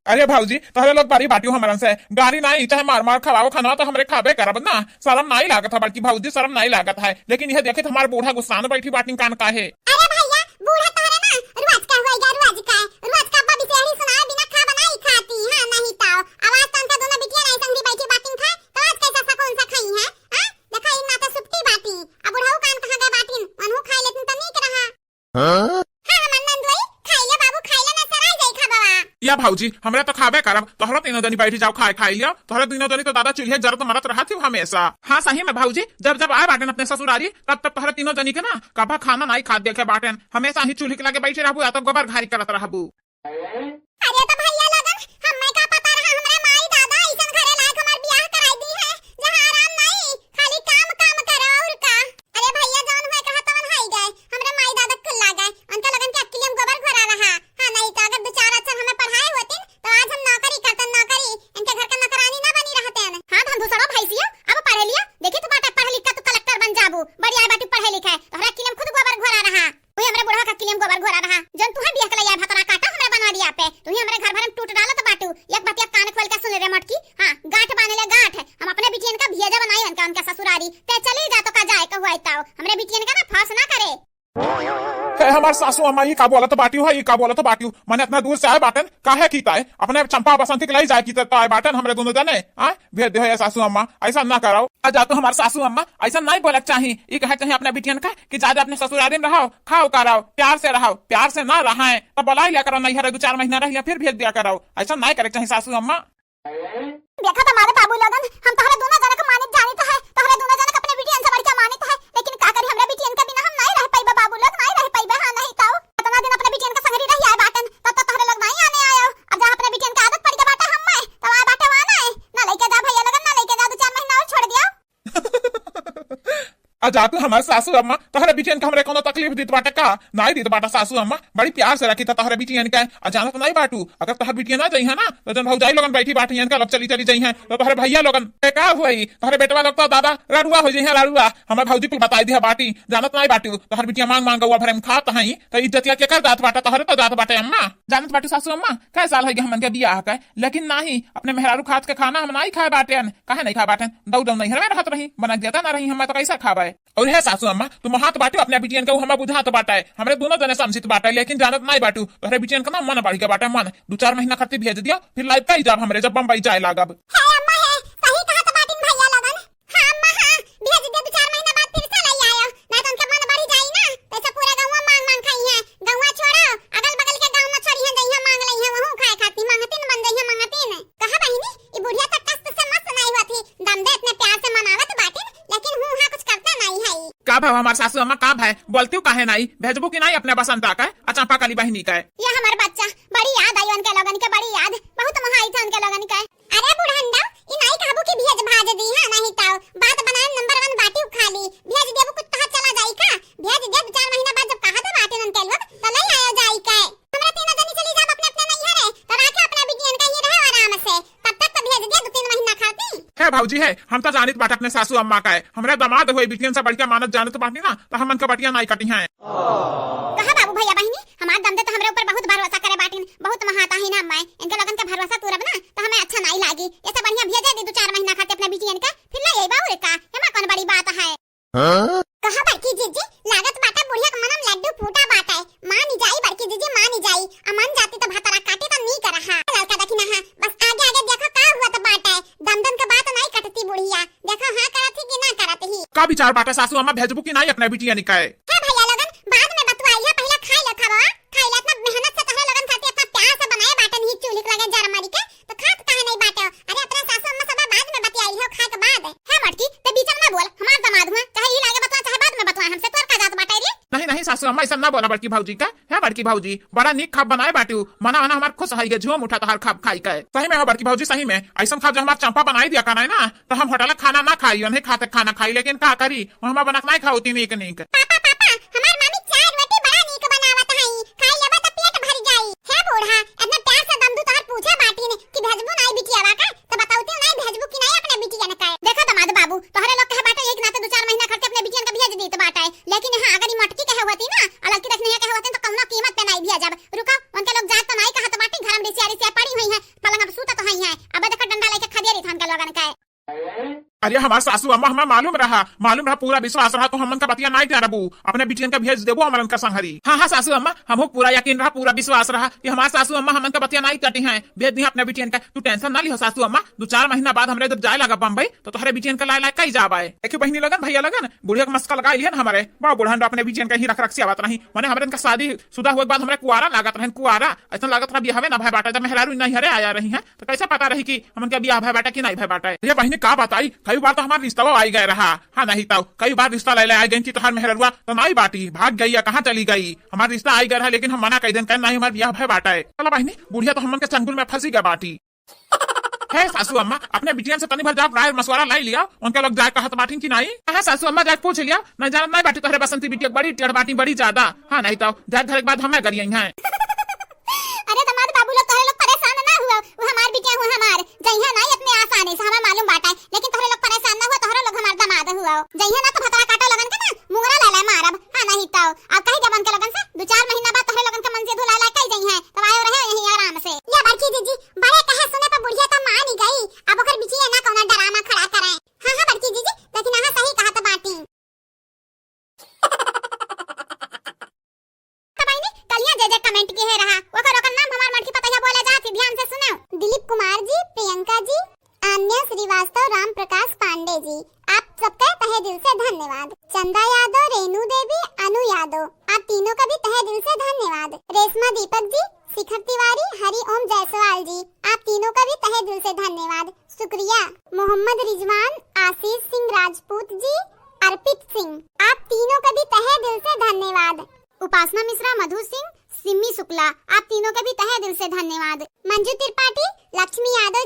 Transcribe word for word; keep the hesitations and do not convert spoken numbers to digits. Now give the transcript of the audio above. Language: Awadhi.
अरे भौजी, तोहरे लोग बड़ी बाटियो हमरन से, गारी नाई, चाहे मार मार खवाओ खाना तो हमरे खाबे करब ना। शरम नाई लागत है बड़की भौजी, शरम नाई लागत है। लेकिन यह देखित हमार बूढ़ा गुस्सान बैठी बाटिन कान काहे। अरे भैया, बूढ़ा तोहरे ना, रोज का होइगा, रोज का, रोज का अब्बा बिसेहरी सुनाए बिना खा बनाई खाती, हाँ, नहीं ताओ। आवाज तो उनका दोनों बिटिया नाई संगरी बैठी बाटिन खाए, तो आज कैसा सकून सा खाई है, हाँ? देखा, इन ना तो सुपटी बाटी, अब बुढ़ऊ कान कहाँ गए बाटिन, उनहु खाई लेतिन तो नीक रहा। हाँ? हाँ, हमार नंदोई, खाई ले बाबू, खाई ले ना सराय जाई खा बाबा। या भौजी, हमरा तो खाबे करब, तोहरा तीनों जनी बैठी जाओ खाए खाई लियो, तोहरा तीनों जनी तो दादा चूल्हे जरत मरत रहत हो हमेशा। हाँ सही में भौजी, जब जब आए बाटेन अपने ससुरारी, तब तब तोहरा तीनों जनी के ना कभा खाना नाई खात देखे बाटेन, हमेशा ही चूल्हे के लगे बैठे रहबू या तो गोबर घारी करत रहबू। अरे तो भैया लोगन, हमें का पता रहा, हमरे माई दादा ऐसन घरे लायक हमार बियाह कराई दी है, जहाँ आराम नहीं, खाली काम काम करो और का। अरे भैया, जौन हुए कहा तवन हाई गए, हमरे माई दादा कुल ला गए, उनके लोगन के अक्किलियम गोबर घोरा रहा। हाँ, नहीं तो अगर दो चार अक्षर हमें पढ़ाए होतिन, तो आज हम नौकरी करतन, नौकरी, इनके घर का नौकरानी ना बनी रहतेन। हाँ, धन दूसरा भैंसिया, अब पढ़े लिया, देखी तो बाटा पढ़े लिख के तू कलेक्टर बन जाबू, बड़ी आए बाटी पढ़े लिखे, तोहरा अक्किलियम खुद गोबर घोरा रहा। तू ही हमरे बुढ़वा का किलियम गोबर घोरा रहा, जौन तू है बिया के लइया भतरा काटा हमरे बनवा दिया पे, तू ही हमरे घर भर में टूट डालत बाटू। एक बतिया कान खोल के सुन रे मोटकी, हाँ, गांठ बांध ले गांठ, हम अपने बिटियन का भेजा बनाई उनका, उनका ससुरारी, ते चली जा तो का जाए कहू आई ताओ, हमरे बिटियन का ना फांस ना करे। हे हमार सासू अम्मा, ई का बोलत बाटियो है, ई का बोलत बाटियो? मने इतना दूर से आए बाटन, काहे की ताए? अपने चंपा बसंती के लाई जाए की तो आए बाटन हमरे दोनों जने, आ? भेज दे हो ये सासू अम्मा, ऐसा ना कराओ। आ जा तू हमार सासू अम्मा, ऐसा नहीं बोलक चाही। ई कहे चाही अपने बिटियन का कि ज्यादा अपने ससुरारी में रहो, खाओ कराओ, प्यार से रहो, प्यार से ना रहाए तो बुलाई लिया करो नैहर, दो चार महीना रह लिया फिर भेज दिया करो। ऐसा नहीं करे चाही सासू अम्मा। देखा तो हमारे बाबू लोगन, हम तोहरे दोनों जने के मानित जानित है, तोहरे दोनों जने के अपने बिटियन से बढ़ के मानित है, लेकिन का करी, हमरे बिटियन के बिना हम नहीं रह पाइबे बाबू लोग, नहीं रह पाइबे। हाँ नहीं तो इतना दिन अपने बिटियन के संगरी रही आए बाटन, तब तो तोहरे लोग नहीं आने आयो। अब जा अपने बिटियन के आदत पड़ के बाटे हम में, तब आए बाटे वहाँ नहीं, ना लेके जा भैया लोगन, ना लेके जा, दो चार महीना और छोड़ दिया। आ जा तू हमार सासू अम्मा, तोहरे बिटियन के हमरे कोनो तकलीफ दीत बाटे का? नाई दीत बाटा सासू अम्मा, बड़ी प्यार से रखी था तोहरे बिटियन के। आ जानत नाई बाटू, अगर तोहर बिटियन आ जइहैं ना, तो जौन भौजाई लोगन बैठी बाटी इनका लोग चली चली जइहैं, तो तोहरे भैया लोगन के का होई? तोहरे बेटवा लोग तो दादा रड़ुआ हो जइहैं, रड़ुआ। हमार भौजी कुल बताई दिया बाटी, जानत नाई बाटू, तोहर बिटिया मांग मांग गौआ भरे में खात हई, तो इज्जतिया के कर जात बाटे, तोहरे तो जात बाटे अम्मा। जानत बाटू सासू अम्मा, कै साल होइगा हमन के बियाह के, लेकिन नाही, अपने मेहरारू खात के खाना हम नाही खाए बाटेन। काहे नहीं खाए बाटेन? दऊ दऊ नैहर में रहत रही, बना देता ना रही, हम तो कैसे खाबे? और हे सासू अम्मा, तुम हाथ बाटे अपने बिटियन के, उ हमें बुझात बाटे, हमरे दोनों जने समझित बाटे, लेकिन जानत नहीं बाटू, तोहरे बिटियन के ना मन बढ़ के बाटे, मन। दो चार महीना खातिर भेज दिया, फिर लाइब का जाब हमरे, जब बम्बई जाए लागब। हे अम्मा हे, सही कहत बाटिन भैया लोगन। हाँ अम्मा हाँ, भेज दे, दो चार महीना बाद फिर से लई आयो, नहीं तो उनके मन बढ़ जाई ना, तो ऐसे पूरा गौवा मांग मांग खाई है। गौवा छोड़ो, अगल बगल के गाँव में छोड़ी है, जइहाँ मांग लई है, वहू खाए खातिर मांगतिन बन जइहाँ मांगतिन। कहा बहिनी, ई बुढ़िया तो कष्ट से मस्त नाई हुआ थी, दम दे इतने प्यार से मनावत बाटिन, लेकिन हूँ हाँ कुछ करता नाई है। का भाव हमार सासू अम्मा, का भाई बोलती हूँ काहे नाई? भेजबू कि नाई अपने बसंता का, आ चंपा कली बहिनी का? ये हमार बच्चा, बड़ी याद आई उनके लोगन के, बड़ी याद, बहुत मोहाई था उनके लोगन के। अरे बुढ़ंडा, ई नाई कहबू कि भेज भाज दी, हाँ नहीं ताऊ, बात बनाए नंबर वन बाटी उखाली, भेज देबू कुछ तहा चला जाई का? भेज दे, दो चार महीना बाद जब कहा तो बाटे उनके लोग, तो ले आयो जाई के। हमरा तीनों जनी चली जाब अपने अपने नैहरे, तो राखे अपने बिटियन के ही रहे आराम से। तब तक तो भेज दिया दो तीन महीना खाती। हे भौजी हे, हम तो जानित बाटे अपने सासू अम्मा का है। हमरे दामाद होए बिटियन से बढ़िया मानत जानत बाटी ना, तो हमन का बटिया नाई कटी हैं। कहा बाबू भैया बहिनी, हमार दमदे तो हमरे ऊपर बहुत भरोसा करे बाटिन, बहुत महाताहिन अम्मा है। इनके लोगन के भरोसा तूरब ना, तो हमें अच्छा नाई लागी। ऐसे बढ़िया भेजे दी दो चार महीना खातिर अपने बिटियन के, फिर ले आई बाबू रे का, एमा कौन बड़ी बात है। हाँ? कहा बड़की जीजी, लागत बाटे बुढ़िया के मनम लड्डू फूटा बाटे। मानी जाई बड़की जीजी, मानी जाई। आ मन जाती तो भतरा काटी तो नीक रहा। ललका देखी ना है, बस आगे आगे देखो का हुआ तो बाटे। दमदन के बात नहीं कटती बुढ़िया। देखो हाँ करत ही कि ना करत ही। का विचार बाटे सासू अम्मा, भेजबू कि नहीं अपने बिटिया निकाय? हे भैया लोगन, बाद में बतवाई है, पहले खाई लो खावा। खाई लो, इतना मेहनत से तोहरे लोगन खातिर इतना प्यार से बनाए बाटे नहीं चूल्ही के लगे जर मारी के। तो खात काहे नहीं बाटे? अरे अपने सासू अम्मा सब बाद में बतियाई हो, खाए के बाद। हे मटकी, ते बीच में ना बोल, हमार दामाद हुआ, चाहे ई लागे बतला, चाहे बाद में बतला, हमसे तोर का जात बाटे रे? नहीं, नहीं सासू अम्मा, ऐसा ना बोला बड़की भौजी का। हे बड़की भौजी, बड़ा नीक खाब बनाए बाटू, मना मना हमार खुश है, ये झूम उठा तोहार खाब खाई के। सही में हो बड़की भौजी, सही में, ऐसा खाब जो हमार चंपा बनाई दिया का नहीं ना, तो हम होटल खाना ना खाई, उन्हें खाते खाना खाई, लेकिन का करी, वो हमार बनक नहीं खाओ तीन एक नीक। पापा, पापा, हमार मामी चार रोटी बड़ा नीक बनावत हई, खाई लेबा त पेट भर जाई। हे बूढ़ा, इतना प्यार से दमदू तोहर पूछे बाटिन कि भेजबू नाई बिटियावा का, त बतौती नाई भेजबू कि नाई अपने बिटियन का। देखा दामाद बाबू, तोहरे लोग कहे बाटे एक नाते दो चार महीना खर्चे अपने बिटियन का भेज देत बाटे, लेकिन हाँ अगर ई मटकी कहे होती ना, अलग की रखने कहे होती तो कौनो कीमत पे नाई भेजब। रुका, उनके लोग जात तो नाई कहत बाटे, घर में रिसिया रिसिया पड़ी हुई है, अरे हमार सासू अम्मा, हमें मालूम रहा, मालूम रहा, पूरा विश्वास रहा, तो हमन का बतिया नाई डरबू, अपने बिटियन का भेज देबू हमन का संहरी। हाँ, हाँ सासू अम्मा, हमहू पूरा यकीन रहा, पूरा विश्वास रहा कि हमार सासू अम्मा हमन का बतिया नाई कटी हैं, भेज दी अपने बिटियन का। तू tension ना लिहो सासू अम्मा, दो चार महीना बाद हमरे जब जाए लगा बम्बई, तो तोहरे बिटियन का लाए लाए कई जाबे। देखियो बहिनी लगन, भैया लगन, बुढ़िया का मस्का लगाई लिहन हमरे, बा बुढ़न अपने बिटियन का ही रख रख से आवत रही, मने हमरे इनका शादी शुदा हुए के बाद हमरे कुआरा लागत रहन, कुआरा, ऐसा लागत रहा बियाहवे ना भय बाटा, जब मेहरारू नहीं हरे आया रही हैं, तो कैसे पता रही कि हमन के बियाह भय बाटा कि नहीं भय बाटा? ये बहिनी का बताई, कई बार तो हमार रिश्ता आई गए रहा, हाँ नहीं तो कई बार रिश्ता ले ले आई गई कि तोहार मेहररुआ तो नहीं बाटी, भाग गई या कहाँ चली गई, हमार रिश्ता आई गए रहा, लेकिन हम मना कई देन, कहे नहीं हमार बियाह भय बाटा है। चला बहिनी, बुढ़िया तो हमन के चंगुल में फंसी गए बाटी। हे सासू अम्मा, अपने बिटियन से तनी भर जाओ, राय मशवरा लाई लिया, उनके लोग जाए कहत बाटिन कि नहीं? हाँ सासू अम्मा, जाए पूछ लिया, नहीं जानत नहीं बाटी तोहरे बसंती बिटिया बड़ी टेढ़ बाटी, बड़ी ज्यादा। हाँ नहीं तो जाए घर के बाद हमें गरियई हैं। अरे दामाद बाबू लोग, तोहरे लोग परेशान ना हुआ, वो हमार बिटिया हुआ हमार, जइहा नहीं अपने आसानी से, हमें मालूम बाटा है, लेकिन तोहरे लोग परेशान ना हुआ, तोहरे लोग हमार दामाद हुआ, जइहा ना तो भतरा काटो लगन के ना मुंगरा ले ले मारब। हाँ नहीं तो अब कही जब उनके लगन से दो चार महीना बाद तोहरे लगन के मन से धुला ला कई जइहा, तब आयो रहे यहीं आराम से। या बड़की जीजी, बड़े कहे सुने पर बुढ़िया तो मान ही गई, अब ओकर बिटिया ना कौनो ड्रामा खड़ा करे। हाँ हाँ बड़की जीजी, लेकिन हाँ सही कहत बाटी। तो बहिनी, कलिया जे जे comment किहे रहा, ओकर ओकर नाम हमार मटकी पतैया बोले जात ही, ध्यान से सुनो। दिलीप कुमार जी, प्रियंका जी, आन्या श्रीवास्तव, राम प्रकाश पांडे जी, आप सबके तहे दिल से धन्यवाद। चंदा यादव, रेनू देवी, अनु यादव, आप तीनों का भी तहे दिल से धन्यवाद। रेशमा दीपक जी, शिखर तिवारी, हरि ओम जायसवाल जी, आप तीनों का भी तहे दिल से धन्यवाद, शुक्रिया। मोहम्मद रिजवान, आशीष सिंह राजपूत जी, अर्पित सिंह, आप तीनों का भी तहे दिल से धन्यवाद। उपासना मिश्रा, मधु सिंह, सिमी शुक्ला, आप तीनों का भी तहे दिल से धन्यवाद। मंजू त्रिपाठी, लक्ष्मी यादव,